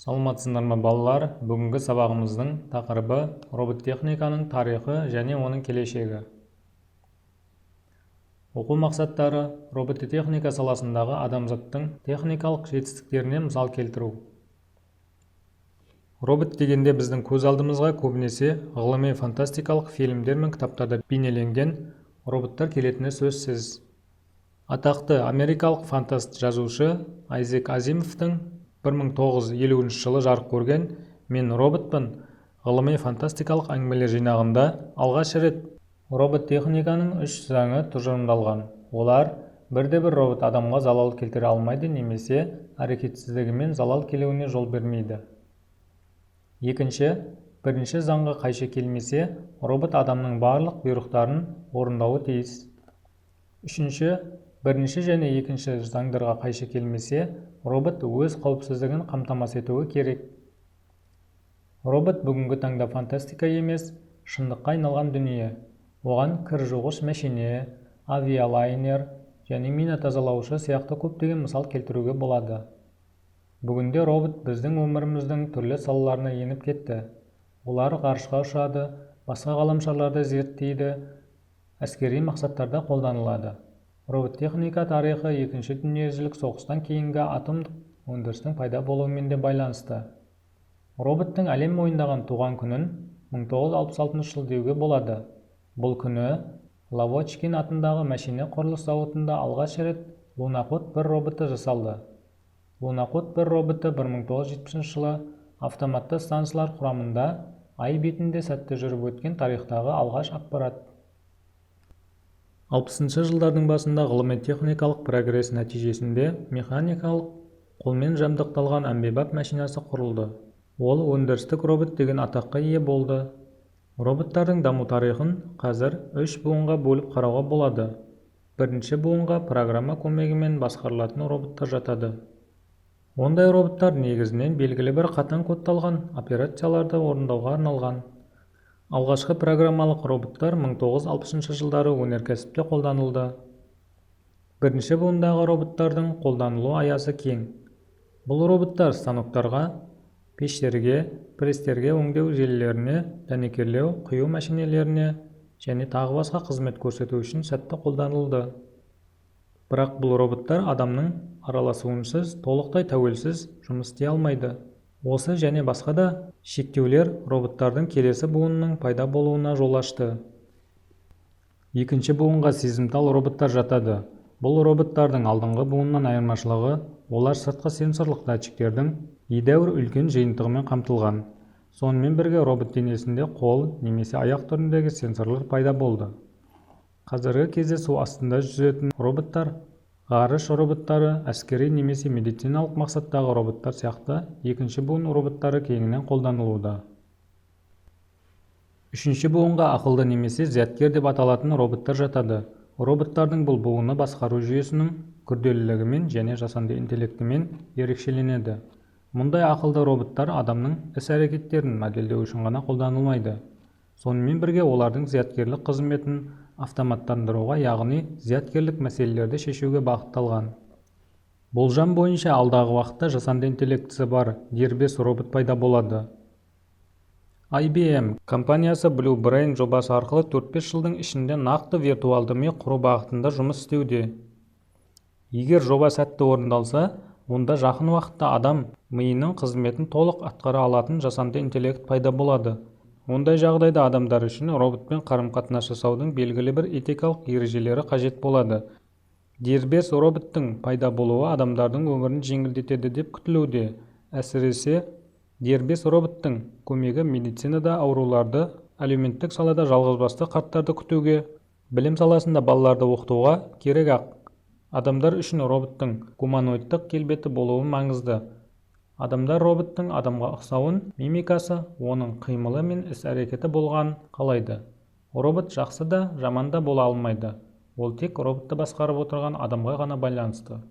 Саламатсыздар ма, балалар! Бүгінгі сабағымыздың тақырыбы: робототехниканың тарихы және оның келешегі. Оқу мақсаттары: робототехника саласындағы адамзаттың техникалық жетістіктеріне мысал келтіру. Робот дегенде біздің көз алдымызға көбінесе ғылыми фантастикалық фильмдер мен кітаптарда бейнеленген роботтар келетіні сөзсіз. Атақты америкалық фантаст жазушы Айзек Азимовтың 1950 жылы жарық көрген «Мен роботпын» ғылыми фантастикалық әңгімелер жинағында алғаш рет робототехниканың үш заңы тұжырымдалған. Олар: бірде-бір робот адамға залал келтіре алмайды немесе әрекетсіздігімен залал келуіне жол бермейді. Екінші, бірінші заңға қайшы келмесе, робот адамның барлық бұйрықтарын орындауы тиіс. Үшінші, бірінші және екінші заңдарға қайшы келмесе, робот өз қауіпсіздігін қамтамасыз етуі керек. Робот бүгінгі таңда фантастика емес, шындыққа айналған дүние. Оған кір жуғыш мәшине, авиалайнер және мина тазалаушы сияқты көптеген мысал келтіруге болады. Бүгінде робот біздің өміріміздің түрлі салаларына еніп кетті. Олар ғарышқа ұшады, басқа ғаламшарларды зерттейді, әскери мақсаттарда қолданылады. Робототехника тарихы Екінші дүниежүзілік соғыстан кейінгі атомдық өндірістің пайда болуымен де байланысты. Роботтың әлем мойындаған туған күнін 1966 жыл деуге болады. Бұл күні Лавочкин атындағы мәшине құрылыс зауытында алғаш рет Луноход-1 роботы жасалды. Луноход-1 роботы 1970 жылы автоматты станциялар құрамында Ай бетінде сәтті жүріп өткен тарихтағы алғаш аппарат. 60-шы жылдардың басында ғылыми-техникалық прогресс нәтижесінде механикалық қолмен жабдықталған әмбебап машинасы құрылды. Ол өндірістік робот деген атаққа ие болды. Роботтардың даму тарихын қазір үш буынға бөліп қарауға болады. Бірінші буынға программа көмегімен басқарылатын роботтар жатады. Ондай роботтар негізінен белгілі бір қатаң кодталған операцияларды орындауға арналған. Алғашқы программалық роботтар 1960 жылдары өнеркәсіпте қолданылды. Бірінші буындағы роботтардың қолданылу аясы кең. Бұл роботтар станоктарға, пештерге, пресстерге, өңдеу желілеріне, дәнекерлеу, құю мәшинелеріне және тағы басқа қызмет көрсету үшін сәтті қолданылды. Бірақ бұл роботтар адамның араласуынсыз толықтай тәуелсіз жұмыс істей алмайды. Осы және басқа да шектеулер роботтардың келесі буынының пайда болуына жол ашты. Екінші буынға сезімтал роботтар жатады. Бұл роботтардың алдыңғы буыннан айырмашылығы: олар сыртқы сенсорлық датчиктердің едәуір үлкен жиынтығымен қамтылған. Сонымен бірге робот денесінде қол немесе аяқ түріндегі сенсорлар пайда болды. Қазіргі кезде су астында жүзетін роботтар, ғарыш роботтары, әскери немесе медициналық мақсаттағы роботтар сияқты екінші буын роботтары кеңінен қолданылуда. Үшінші буынға ақылды немесе зияткер деп аталатын роботтар жатады. Роботтардың бұл буыны басқару жүйесінің күрделілігімен және жасанды интеллектімен ерекшеленеді. Мұндай ақылды роботтар адамның іс-әрекеттерін модельдеу үшін ғана қолданылмайды, сонымен бірге олардың зияткерлік қызметін автоматтандыруға, яғни зияткерлік мәселелерді шешуге бағытталған. Болжам бойынша, алдағы уақытта жасанды интеллектісі бар дербес робот пайда болады. IBM компаниясы Blue Brain жобасы арқылы 4-5 жылдың ішінде нақты виртуалды ми құру бағытында жұмыс істеуде. Егер жоба сәтті орындалса, онда жақын уақытта адам миының қызметін толық атқара алатын жасанды интеллект пайда болады. Ондай жағдайда адамдар үшін роботпен қарым-қатынас жасаудың белгілі бір этикалық ережелері қажет болады. Дербес роботтың пайда болуы адамдардың өмірін жеңілдетеді деп күтілуде. Әсіресе дербес роботтың көмегі медицинада ауруларды, әлеуметтік салада жалғызбасты қарттарды күтуге, білім саласында балаларды оқытуға керек-ақ. Адамдар үшін роботтың гуманоидтық келбеті болуы маңызды. Адамдар роботтың адамға ұқсауын, мимикасы, оның қимылы мен іс-әрекеті болғанын қалайды. Робот жақсы да, жаман да бола алмайды. Ол тек роботты басқарып отырған адамға ғана байланысты.